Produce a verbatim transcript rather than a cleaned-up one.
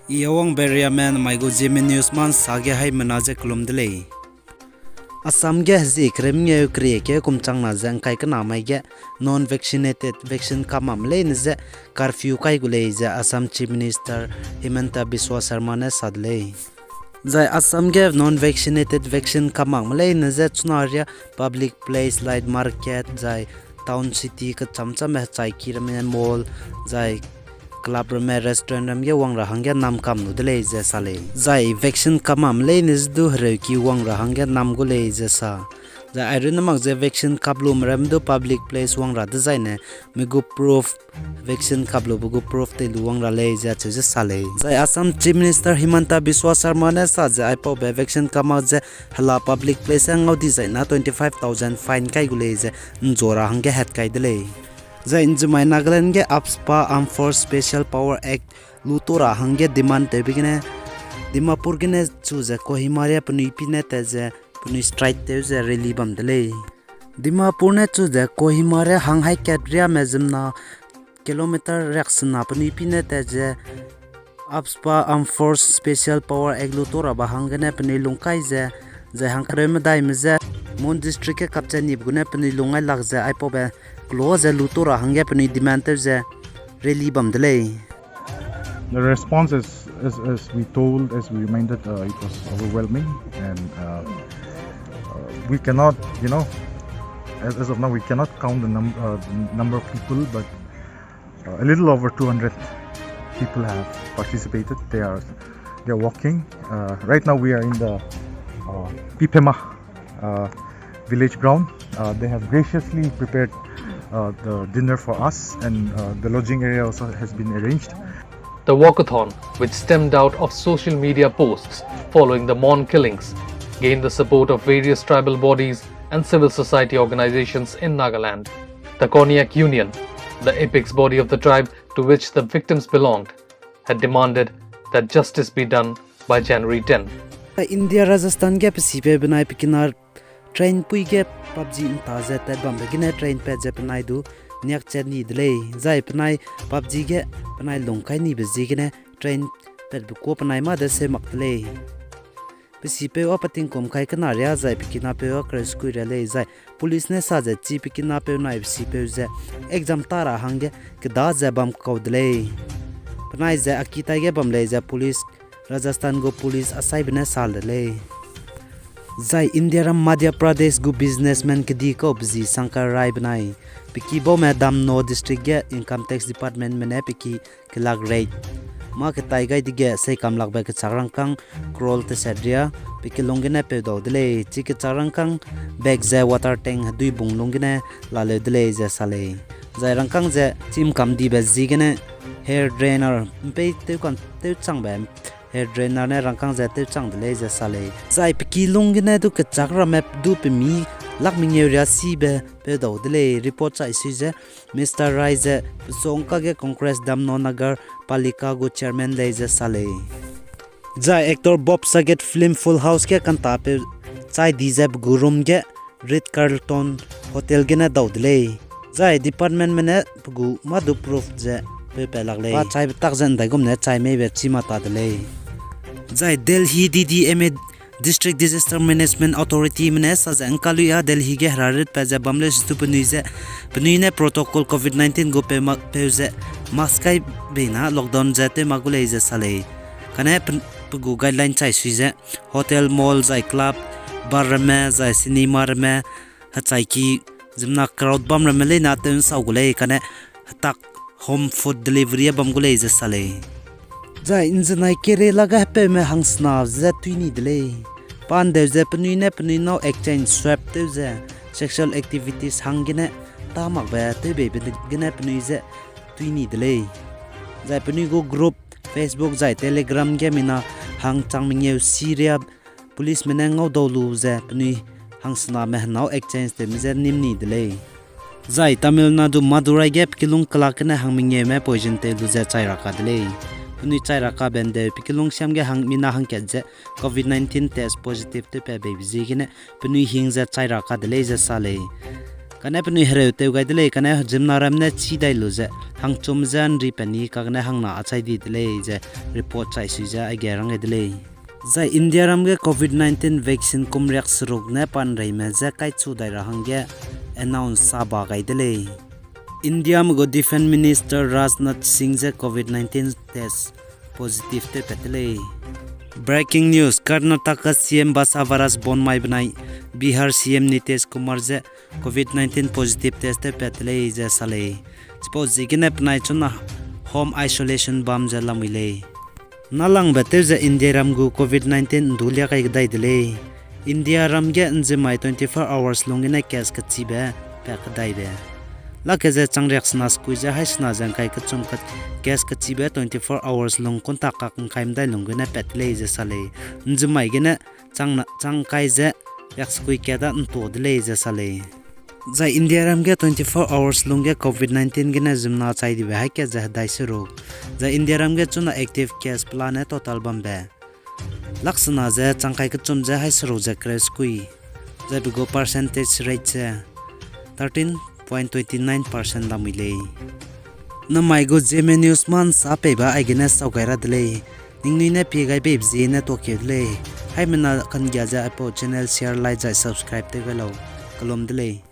I Awang Beriamen mai gu Zeme News man sa ge haimena ze kelum de lei. Assam ge hezie kereu mengeu kerie keu kum changna ze ngkai kena mai ge non-vaccinated vaccine kam mak me leine ze curfew kai gu lei ze Assam Chief Minister Himanta Biswa Sarma ne sa de lei. Zai Assam ge non-vaccinated vaccine kam mak me leine ze chuna ria public place, light market, zai town city kecham chamme hechai ki ramme mall, zai club ramme restaurant ram ge wang ra hangge nam kam lu de lei ze sa lei. Zai vaccine kam mak me leine ze du hereu ki wang ra hangge nam gu lei ze sa. Zai airun ne mak ze vaccine kap lu me ram du public place wang ra dezaine, me gu proof, vaccine kap lube gu proof tei lu wang ra lei ze acheu ze sa lei. Zai Assam Chief Minister Himanta Biswa Sarma ne sa ze aipaube vaccine kam mak ze hela public place e ngau dizaina twenty-five thousand fine kai gu lei ze nzua ra hangge hat kai de lei. Zai nzumai Nagaland ge AFSPA, Armed Force Special Power Act, lu to ra hangge demand tewbe gene, Dimapur gene chu ze Kohima ria penui pine tat ze penui strike tew ze rally bam de lei. Dimapur ne chu ze Kohima ria hang hai kat riame ziemmena kilometer riaksena penui pine tat ze AFSPA, Armed Force Special Power Act lu to rabe hanggene penui lungkai ze, zai hangkereu medaime je Mon District ge kapchat nibe gune penui lungngai lak ze aipaube kelo ze lu to ra hangge penui demand tew ze rally bam de lei. The response, as, as, as we told, as we reminded, uh, it was overwhelming, and, uh, uh, we cannot, you know, as, as of now, we cannot count the num-, uh, the number of people, but, uh, a little over two hundred people have participated. They are, they are walking. Uh, right now, we are in the, uh, Pipema, uh, village ground. Uh, they have graciously prepared, uh, the dinner for us, and, uh, the lodging area also has been arranged. The walkathon, which stemmed out of social media posts following the Mon killings, gained the support of various tribal bodies and civil society organizations in Nagaland. The Konyak Union, the apex body of the tribe to which the victims belonged, had demanded that justice be done by January ten. India Rajasthan ge pe sipeu benai pe kina train pui ge PUBG nta ze tat bambe gene train pat ze penai du niakchat ni de lei. Zai penai PUBG ge penai lungkai nibe ziegene train patbe kuâ penai mâ de seu mak de lei. Pe sipeu â pe tingkum kai kena ria zai pe kinapeu â kereu sekui ra lei zai police ne sa ze chi pe kinapeu nai pe sipeu ze exam ta ra hangge keda ze bam kau de lei. Penai ze a ki taige bam lei ze police, Rajasthan gu police asaibe ne sa de lei. Zai India ram Madhya Pradesh gu businessman kedi kau pe zi Shankar Rai benai pe ki baume Damno district ge Income Tax Departmentme ne pe ki kelak raid mâ ketai gai dege seikam lakbe kechak rangkâng crore teset ria pe kilung gene peudau de lei. Chi kechak rangkâng bag ze water tank hedui bung lung gene laleu de lei ze sa lei. Zai rangkâng ze chimkam dibe ziegene hair drainer, mpei tewkam tewchangbe hair drainer ne rangkâng ze tewchang de lei ze sa lei. Zai pe kilung gene du kechak ramme du pemi lak mengeu ria sibe peudau de lei. Report chai sui ze Mister Rai ze pesongka ge Congress Damno Nagar Palika gu chairman lei ze sa lei. Zai actor Bob Saget film Full House ge kantapeu chai di ze pe gu room ge Ritz-Carlton Hotel gene dau de lei. Zai departmentme ne pe gu mâ du proof ze peupat lak lei. Pa chaibe tak ze ndaigum ne chai meibe chi mata de lei. Zai Delhi D D M A District Disaster Management Authorityme ne sa ze ngkaluia Delhi ge heraritpat ze bam leu situ penui ze, penui ne protocol covid nineteen gu peu ma-, peu ze mask kai beina lockdown ze tew mak gu lei ze sa lei. Kane pe, pe gu guideline chai sui ze hotel, mall, zai club, bar ramme, zai cinema ramme, hechai ki ziemmena crowd bam ramme leina tew nsau gu lei, kane hetak home food delivery a bam gu lei ze sa lei. Zai nzenai Kerala ge hepeume hangsena ze tui ni de lei. Pa ndeu ze penui ne penui nâu exchange swap tew ze sexual activities hanggene tâ makbe tewbeibe gene penui ze tui ni de lei. Zai penui gu group Facebook zai Telegram ge mina hangchang mengeu siria policeme ne ngaudau lu ze penui hangsename henâu exchange tewme je nîm ni de lei. Zai Tamil Nadu Madurai ge pe kilung kelak gene hang mengeume poison tew lu ze chai ra ka de lei. Penui chai ra kabe ndeu pe kilung siam ge hang mina hangkat ze covid nineteen test positive tewpat beibe ziegene penui hing ze chai ra ka de lei ze sa lei. Kane penui hereu tew gai de lei, kane ziemmena ram ne chî dai lu ze, hangchum ze ’nri pe ni kagene hangna achai di de lei ze report chai sui ze aige rang gai de lei. Zai India ram ge covid nineteen vaccine kum riak seruk ne pa ’nreime je kaichu dai ra hangge announce sa ba gai de lei. Indiame gu Defence Minister Rajnath Singh je covid nineteen test positive tewpat de lei. Breaking news, Karnataka C M Basavaraj Bonmai benai Bihar C M Nitish Kumar je covid nineteen positive test tewpat de lei ze sa lei. Chipau ziegene penai chuna home isolation bam ze lamui lei. Nâlangbe tew ze India ram gu covid nineteen ’ndu liak kai kedai de lei. India ram ge ’nzemai twenty-four hours lung gene case kechibe pa kedaibe lak ke ze chang riaksena sekui ze haî sena ze ’ngkai kechum case kechibe twenty-four hours lung kunta kak ’ngkai medai lung gene pat de lei ze sa lei. ’Nzemai gene chang ’ngkai ze riak sekui kat da ’ntua de lei ze sa lei. Zai India ram ge twenty-four hours lung ge covid nineteen gene ziemmena chai dibe haî kat ze hedai seruk. Zai India ram ge chuna active case pelane total bambe lak sena ze chang ’ngkai kechum ze haî seruk ze kereu sekui. Zai pe gu percentage rate ze thirteen point twenty nine percent lamui lei. Namai gu Zeme News mâ ’nsa peiba aigene sau gai ra de lei. Ningnui ne pie gai beibe ziegene tuakeu de lei. Haimena kanggia ze aipau channel share, like zai subscribe tew gai lau. Kelum de lei.